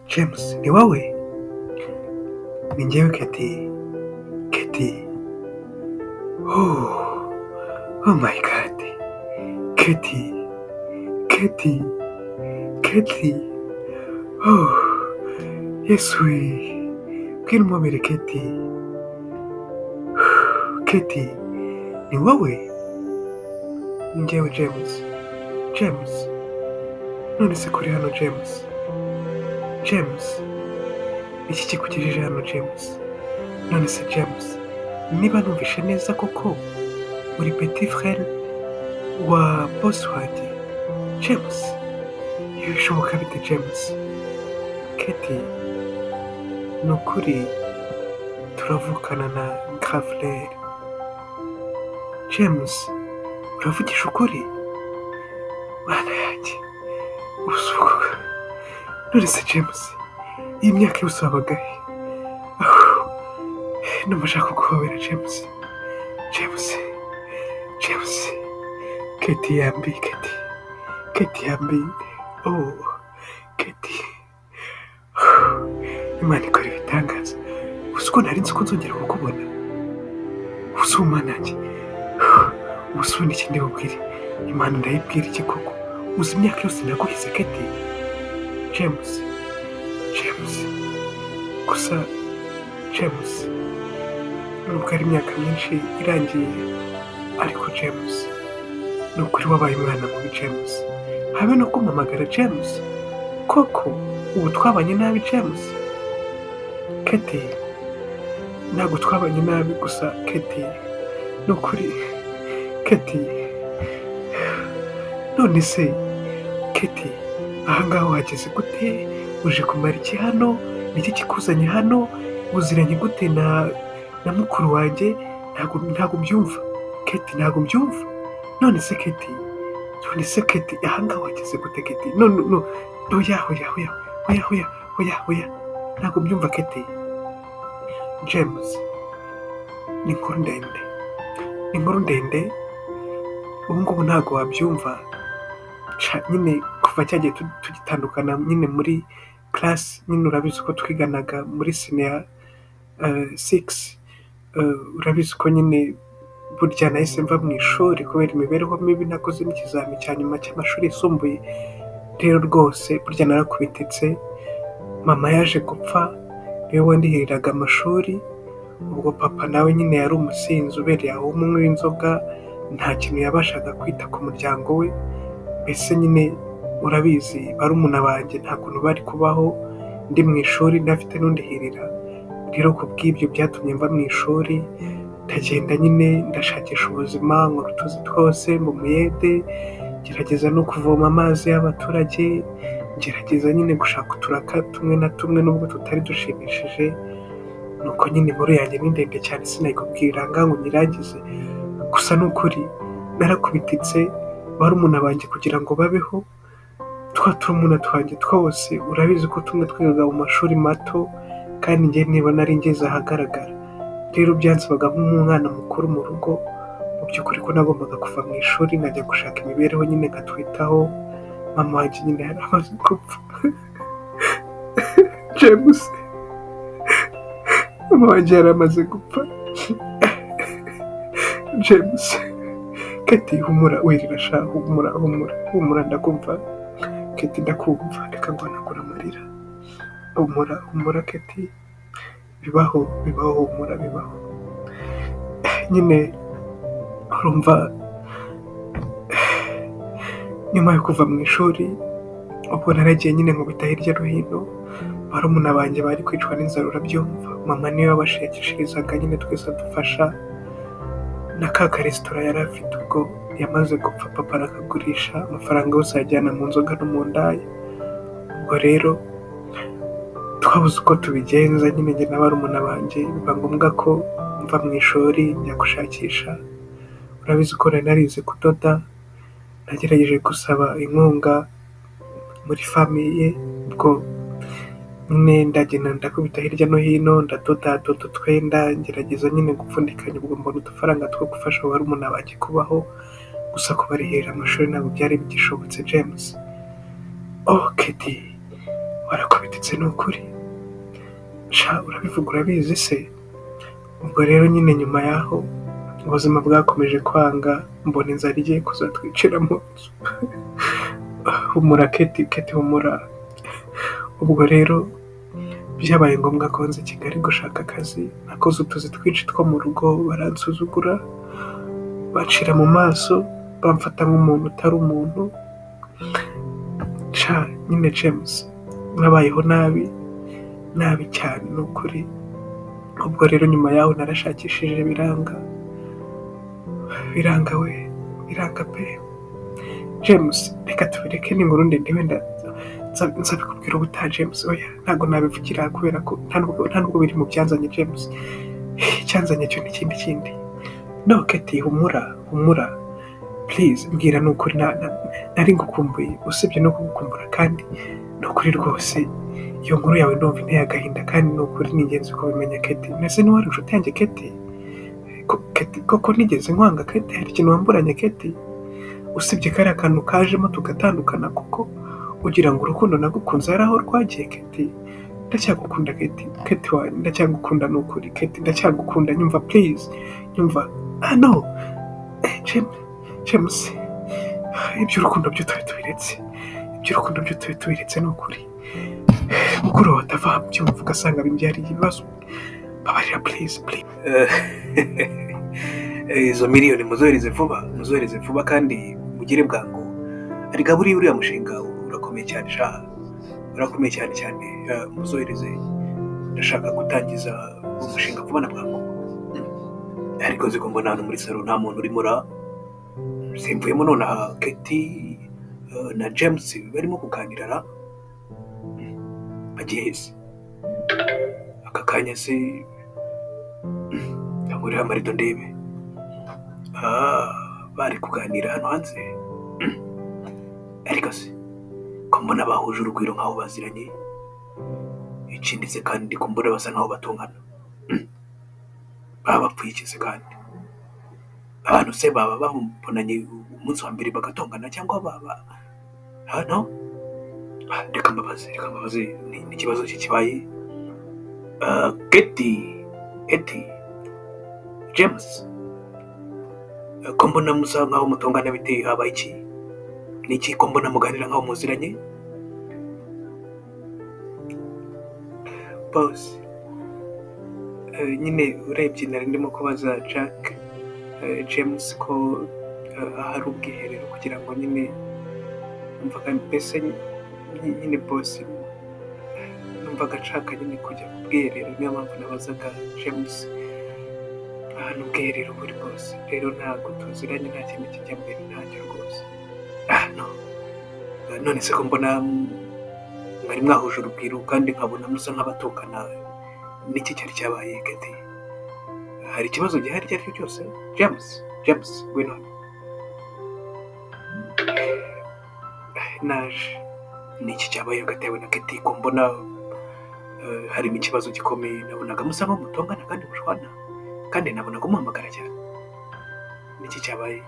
James, ni wowe? Ni njyewe Keti. Keti. Oh, oh my God. Keti. Keti. Keti. Oh, Yesu we. Bwira umubiri Keti. Keti, ni wowe? Ni njyewe James. James. None se kuri hano, James? James. Iki kikugejeje hano, James? None se James, niba numvishe neza koko uri petit frère wa boss wanjye? James, ibi bishoboka bite, James? Keti, ni ukuri turavukana na grand frère. James, uravugisha ukuri? Mana yanjye, ubu none se James, iyi myaka yose wabaga he? Ndumva nshaka kuguhobera, James. James, James. Keti yambi, Keti. Keti yambi. Oh, Keti. Imana ikora ibitangaza. Uzi ko ntari nzi ko nzongera kukubona? Ubu se Mana yanjye, ubu se ubundi iki ndibubwire? Imana ndayibwira iki koko? Uzi imyaka yose naguhize, Keti? James, James. Gusa James, nubwo ari imyaka myinshi irangiye, ariko James, ni ukuri wabaye umwana mubi, James. Habe no kumpamagara, James. Koko ubu twabanye nabi, James? Keti, ntabwo twabanye nabi gusa, Keti, ni ukuri Keti. None se Keti, ahangaha uhageze gute? Uje kumara iki hano? Ni iki kikuzanye hano? Uziranye gute na mukuru wanjye? Ntabwo mbyumva, Keti, ntabwo mbyumva. None se Keti, none se Keti, ahangaha wageze gute, Keti? No, no, no, oya, oya, oya, oya, oya, oya, oya, ntabwo mbyumva, Keti. James, ni inkuru ndende, ni inkuru ndende, ubu ngubu ntabwo wabyumva. Nyine kuva cyagiye tugitandukana nyine muri class nyine, urabizi ko twiganaga muri senior six, urabizi ko nyine burya nahise mva mu ishuri kubera imibereho mibi, nakoze n'ikizami cya nyuma cy'amashuri yisumbuye. Rero rwose burya narakubititse, mama yaje gupfa, niwe wandihiriraga amashuri, ubwo papa nawe nyine yari umusinzi ubereye aho, umunywi w'inzoga, nta kintu yabashaga kwita ku muryango we. Mbese nyine urabizi barumuna banjye nta kuntu bari kubaho ndi mu ishuri ntafite n'undihirira. Rero ku bw'ibyo byatumye mva mu ishuri, ndagenda nyine ndashakisha ubuzima, nkora utuzi twose mu muyede, ngerageza no kuvoma amazi y'abaturage, ngerageza nyine gushaka uturaka tumwe na tumwe nubwo tutari dushimishije. Nuko nyine inkuru yanjye ni ndende cyane, sinayikubwirira aha ngaha ngo nyirangize. Gusa ni ukuri narakubititse, barumuna banjye kugira ngo babeho, twa turumuna twanjye twose, urabizi ko tumwe twigaga mu mashuri mato kandi njye niba nari ngeze ahagaragara. Rero byansabaga nk'umwana mukuru mu rugo, mu by'ukuri ko nagombaga kuva mu ishuri nkajya gushaka imibereho nyine nkatwitaho, mama wanjye nyine yari amaze gupfa. James, mama wanjye yari amaze gupfa. James, Keti, humura, wirira sha, humura, humura, humura, ndakumva Keti, ndakumva, reka guhanagura amarira. Humura, humura Keti, bibaho, bibaho, humura, bibaho. Nyine urumva nyuma yo kuva mu ishuri, ubwo naragiye nyine nkubita hirya no hino, barumuna banjye bari kwicwa n'inzara, urabyumva, mama niwe wabashakishirizaga nyine twese adufasha, na ka karesitora yari afite ubwo yamaze gupfa papa arakagurisha, amafaranga yose ayajyana mu nzoga no mu ndaya. Ubwo rero twabuze uko tubigenza nyine njye na barumuna banjye, biba ngombwa ko mva mu ishuri njya gushakisha. Urabizi ko nari narize kudoda, nagerageje gusaba inkunga muri famille, ubwo nyine ndagenda ndakubita hirya no hino, ndadodadoda utwenda, ngerageza nyine gupfundikanya, ubwo mbona udufaranga two gufasha barumuna banjye kubaho, gusa kubarihirira amashuri ntabwo byari bigishobotse, James. Oh Keti, warakubititse. James ni ukuri, sha urabivuga urabizi se? Ubwo rero nyine nyuma y'aho ubuzima bwakomeje kwanga, mbona inzara igiye kuzatwicira mu nzu. Humura Keti, Keti humura. Ubwo rero byabaye ngombwa ko nza i Kigali gushaka akazi, nakoze utuzi twinshi two mu rugo baransuzugura, bacira mu maso, bamfata nk'umuntu utari umuntu. Sha nyine James nabayeho nabi, nabi cyane ni ukuri. Ubwo rero nyuma yaho narashakishije biranga, biranga we, biranga pe. James reka tubireke ni inkuru ndende, wenda nzabikubwira ubutaha James. Oya ntabwo nabivugira kubera ko nta nubwo biri mu byanzanye James. Icyanzanye cyo ni ikindi kindi. No Keti humura, humura please mbwira ni ukuri, nari ngukumbuye, usibye no kugukumbura kandi ni ukuri rwose iyo nkuru yawe ndumva inteye agahinda, kandi ni ukuri ni ingenzi kubimenya Keti. Mbese ntiwari inshuti yanjye Keti? Keti koko nigeze nkwanga Keti? Hari ikintu wamburanye Keti? Usibye kariya kantu kajemo tugatandukana, kuko ugira ngo urukundo nagukunze hari aho rwagiye Keti? Ndacyagukunda Keti, Keti wanjye ndacyagukunda ni ukuri Keti, ndacyagukunda, nyumva please, nyumva. Ah no, James, iby'urukundo byo tube tubiretse, iby'urukundo byo tube tubiretse ni ukuri. Mukuru wawe atava abyumva ugasanga bimbyariye ibibazo. Babarira please, please. Izo miliyoni muzohereze vuba, muzohereze vuba kandi mugire bwangu. Erega buriya uriya mushinga urakomeye cyane sha, urakomeye cyane cyane. Muzohereze, ndashaka gutangiza umushinga vuba na bwangu. Ariko ziko mbona hano muri salo nta muntu urimo ra, simvuyemo nonaha Keti na James barimo kuganira ra, bagiye he? Aka kanya se ngurira amarido ndebe. Bari kuganira hano hanze. Ariko se ko mbona bahuje urugwiro nk'aho baziranye? Ikindi se kandi ko mbona basa nk'aho batongana, baba bapfuye iki se? Kandi abantu se baba babonanye umunsi wa mbere bagatongana, cyangwa baba no? Reka mbabaze, reka mbabaze, ni ikibazo ki kibaye? Keti, Keti, James, ko mbona musa nkaho mutongana, bite? Habaye iki? Ni iki ko mbona muganira nkaho muziranye? Boss, nyine urebye nari ndimo kubaza Jack, James ko ahari ubwiherero kugira ngo nyine numvaga mbese nyine boss numvaga nshaka nyine kujya ku bwiherero, niyo mpamvu nabazaga James ahantu ubwiherero buri boss. Rero ntabwo tuziranye, nta kintu kijya mbere, ntacyo rwose. Ah no, none se ko mbona mwari mwahuje urugwiro kandi nkabona musa nk'abatongana, niki cyari cyabaye Keti? Hari ikibazo gihari icyo ari cyo cyose? James, James ngwino hano. Naje. Niki cyabaye hagati yawe na Keti ko mbona harimo ikibazo gikomeye? Nabonaga musa nkaho mutongana kandi mushwana, kandi nabonaga umuhamagara cyane. Niki cyabaye?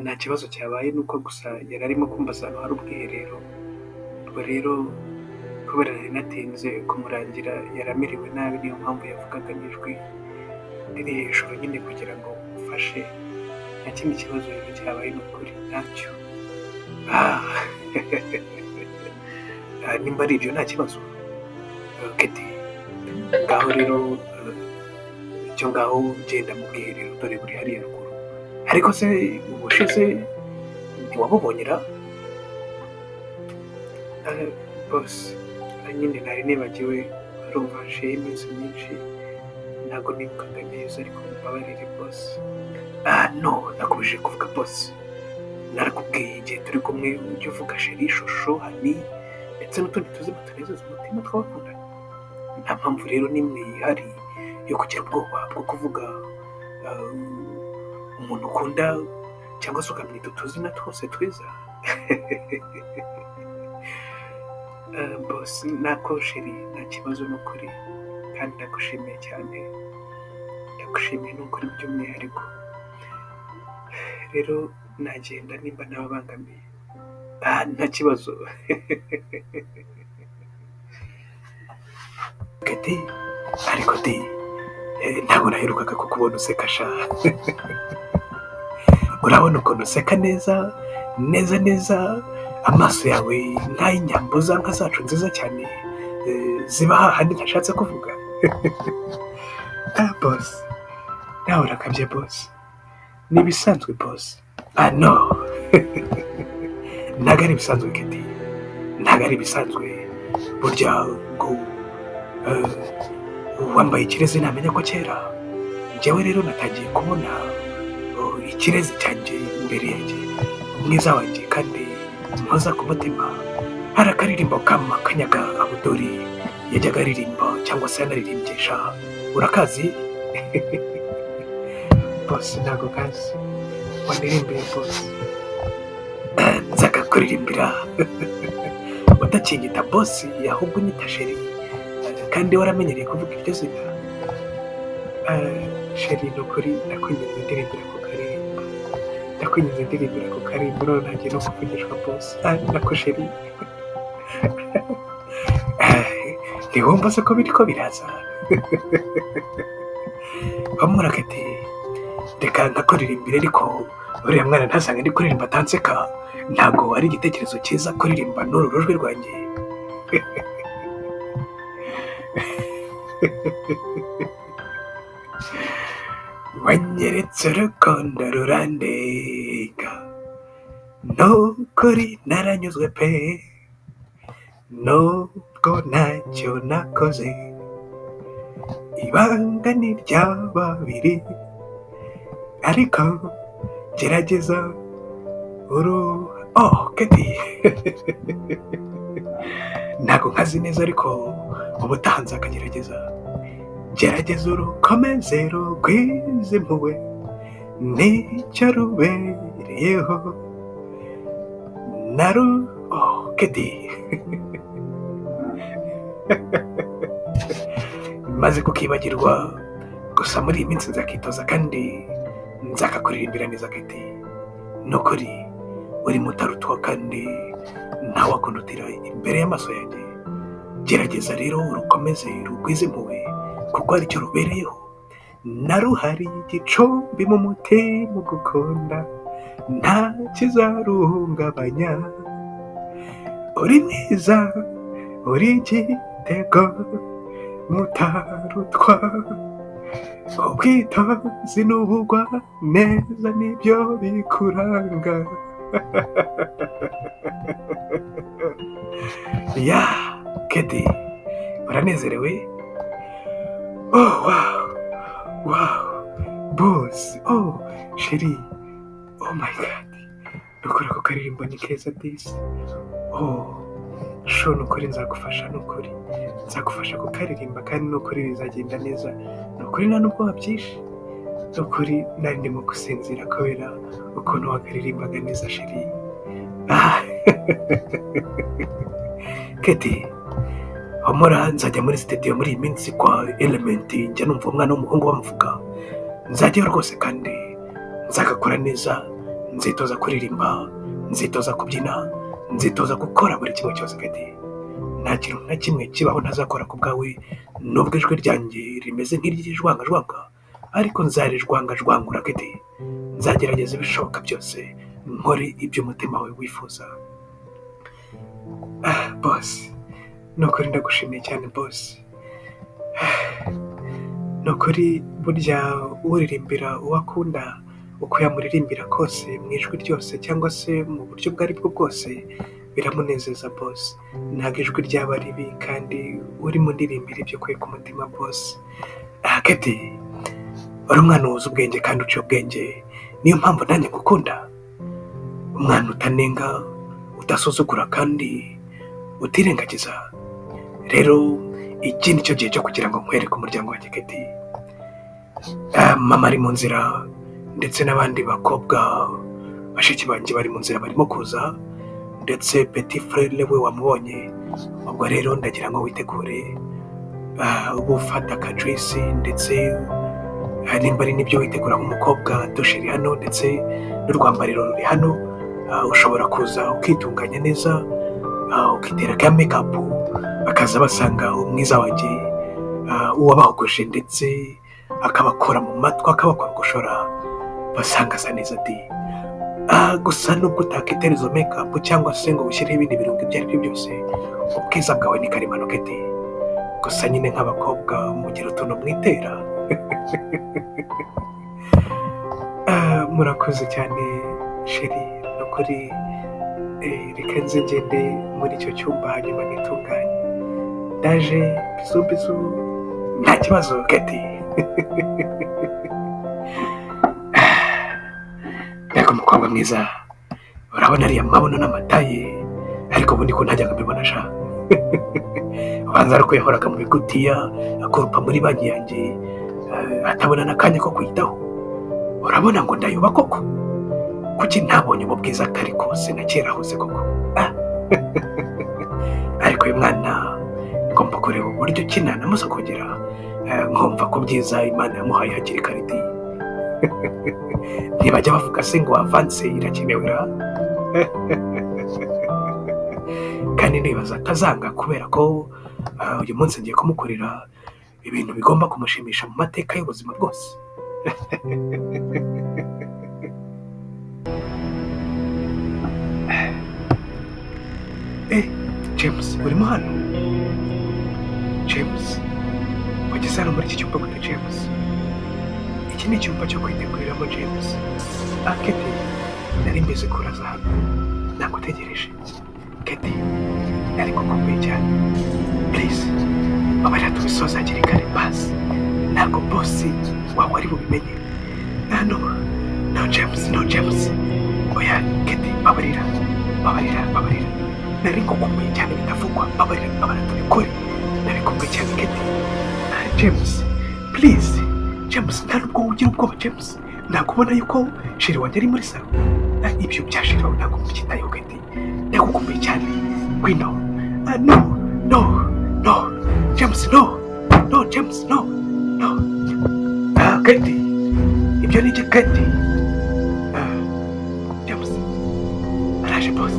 Nta kibazo cyabaye, nuko gusa yari arimo kumbaza ahantu hari ubwiherero. Ubwo rero kubera nari natinze kumurangira yari amerewe nabi, niyo mpamvu yavugaga n'ijwi riri hejuru nyine kugira ngo mufashe. Nta kindi kibazo rero cyabaye ni ukuri, ntacyo. Nimba ari ibyo nta kibazo. Keti ngaho rero icyo ngaho genda mu bwiherero, dore buri hariya ruguru. Ariko se ubushize ntiwabubonye ra? Boss, nyine nari nibagiwe, urumva haciyeho iminsi myinshi ntabwo nibukaga neza, ariko mumbabarire boss. Ah no, nakubujije kuvuga boss. Narakubwiye igihe turi kumwe ujye uvuga chérie, chouchou, honey ndetse n'utundi tuzina tunezeza umutima tw'abakundana. Nta mpamvu rero n'imwe ihari yo kugira ubwoba bwo kuvuga umuntu ukunda cyangwa se ukamwita utuzina twose twiza. Boss nako chérie nta kibazo ni ukuri, kandi ndagushimiye cyane, ndagushimiye ni ukuri by'umwihariko. Rero nagenda nimba ntababangamiye. Nta kibazo. Keti, ariko di ntabwo naherukaga kukubona useka sha. Urabona ukuntu useka neza neza neza, amaso yawe nk'ay'inyambo za nka zacu nziza cyane, ziba hahandi ntashatse kuvuga. Boss, nawe urakabye boss, ni ibisanzwe boss. No, ntabwo ari ibisanzwe Keti, ntabwo ari ibisanzwe. Burya ngo uwambaye ikirezi ntamenya ko kera. Njyewe rero natangiye kubona ikirezi cyanjye imbere yanjye, umwiza wanjye kandi mpoza ku mutima. Hari akaririmbo kama Kanyaga Abudori yajyaga aririmba cyangwa se yanaririmbye sha, urakazi? Boss ntabwo kazi, wanirimbiye boss. Nzakakuririmbira utakinyita boss ahubwo unyita chéri, kandi waramenyereye kuvuga iryo zina. Chéri ni ukuri ndakwinginze ndirimbira ku karirimbo, ndakwinginze ndirimbira ku karirimbo, none ntangiye no kuvugishwa boss. Nako chéri, ntiwumva se ko biriko biraza? Bamura ati reka nkakuririmbira, ariko uriya mwana ntasange ndi kuririmba atanseka, ntabwo ari igitekerezo cyiza kuririmba n'uru rujwi rwanjye. Wanyeretse urukundo rurandenga, nukuri naranyuzwe pe, nubwo ntacyo nakoze, ibanga ni irya babiri, ariko gerageza uru. Oh Keti, ntabwo nkazi neza ariko ubutaha nzakagerageza. Gerageza urukomeze rugwize impuhwe, nicyo rubereyeho naru. Oh Keti, maze kukibagirwa gusa muri iyi minsi nzakitoza kandi nzakakuririmbira neza Keti. Nukuri uri mutarutwa kandi ntawakundutira imbere y'amaso yanjye. Gerageza rero urukomeze rugwize impuhwe kuko aricyo rubereyeho. Naruhariye igicumbi mu mutima ugukunda, nta kizaruhungabanya. Uri mwiza, uri igitego mutarutwa, ubwitonzi n'ubugwa neza nibyo bikuranga. Ya Keti, uranezerewe? Oh wow, wow boss, oh chéri, oh my god, nukuri ako karirimbo ni keza disi. Oh sho, nukuri nzagufasha, nukuri nzagufasha kukaririmba kandi nukuri bizagenda neza, nukuri nta nubwo wabyishe, nukuri nari ndimo gusinzira kubera ukuntu wakaririmbaga neza chéri. Keti, humura nzajya muri studio muri iyi minsi kwa Element, njya numva umwana w'umuhungu bamuvuga, nzajyayo rwose kandi nzagakora neza, nzitoza kuririmba, nzitoza kubyina, nzitoza gukora buri kimwe cyose Keti. Nta kintu na kimwe kibaho ntazakora ku bwawe, nubwo ijwi ryanjye rimeze nk'iry'ijwangajwanga, ariko nzarijwangajwangura Keti. Nzagerageza ibishoboka byose nkore ibyo umutima wawe wifuza. Boss, nukuri ndagushimiye cyane boss. Nukuri burya uririmbira uwo akunda, uko yamuririmbira kose mu ijwi ryose cyangwa se mu buryo ubwo aribwo bwose biramunezeza boss. Ntabwo ijwi ryaba ribi kandi urimo ndirimbira ibyo ukuye ku mutima boss. Keti, uri umwana wuzi ubwenge kandi uciye ubwenge, niyo mpamvu nanjye ngukunda. Umwana utanenga, udasuzugura kandi utirengagiza. Rero iki ni cyo gihe cyo kugira ngo nkwereke umuryango wanjye Keti. Mama ari mu nzira ndetse n'abandi bakobwa bashiki banjye bari mu nzira barimo kuza, ndetse petit frere we wamubonye. Ubwo rero ndagira ngo witegure, ube ufata aka juice ndetse nimba ari n'ibyo witegura nk'umukobwa, dushe iri hano ndetse n'urwambariro ruri hano. Ushobora kuza ukitunganya neza, ukitera ka makeup, bakaza basanga umwiza wanjye, uwabahogoje ndetse akabakora mu matwi, akabakorogoshora, basanga asa neza di. Gusa nubwo utakitera izo makeup cyangwa se ngo ushyireho ibindi birungo ibyo ari byo byose, ubwiza bwawe ni karemano, Keti. Gusa nyine nk'abakobwa mugira utuntu mwitera. Murakoze cyane chérie, ni ukuri reka nze ngende muri icyo cyumba hanyuma nitunganye. Ndaje, bisous bisous. Nta kibazo, Keti. Mbega umukobwa mwiza, urabona ariya mabuno n'amataye, ariko ubundi ko ntajyaga mbibona sha. Ubanza ari uko yahoraga mu bigutiya, akoropa muri banki yanjye, atabona n'akanya ko kwitaho. Urabona ngo ndayoba koko? Kuki ntabonye ubu bwiza kare kose na kera hose koko? Ariko uyu mwana ngomba kureba uburyo ki nanamusogongera, nkumva ko byiza Imana yamuhaye hakiri kare di. Ntibajya bavuga se ngo avance irakenewe ra? Kandi ndibaza atazanga kubera ko uyu munsi ngiye kumukorera ibintu bigomba kumushimisha mu mateka y'ubuzima bwose. James, urimo hano? James, wageze hano muri iki cyumba gute, James? Iki ni icyumba cyo kwiteguriramo, James. Keti, nari mbizi ko uraza hano. Nagutegereje. Keti, nari ngukumbuye cyane. Please, babarira tubisoze hakiri kare basi. Ntabwo boss wawe ari bubimenye. No, no James, no James. Oya, Keti, babarira, babarira, babarira. Nari ngukumbuye cyane bitavugwa. Babarira, babarira tubikore. Nabikumbuye cyane, Keti. James, please. James, nta nubwo ugira ubwoba, James. Ntabwo ubona yuko chérie wanjye ari muri salo? Ibyo bya chérie wawe ntabwo mbyitayeho, Keti. Ndagukumbuye cyane. Ngwino. No, no, no. James, no. No, James, no. No. Keti. Ibyo ni iki, Keti? James. Araje boss.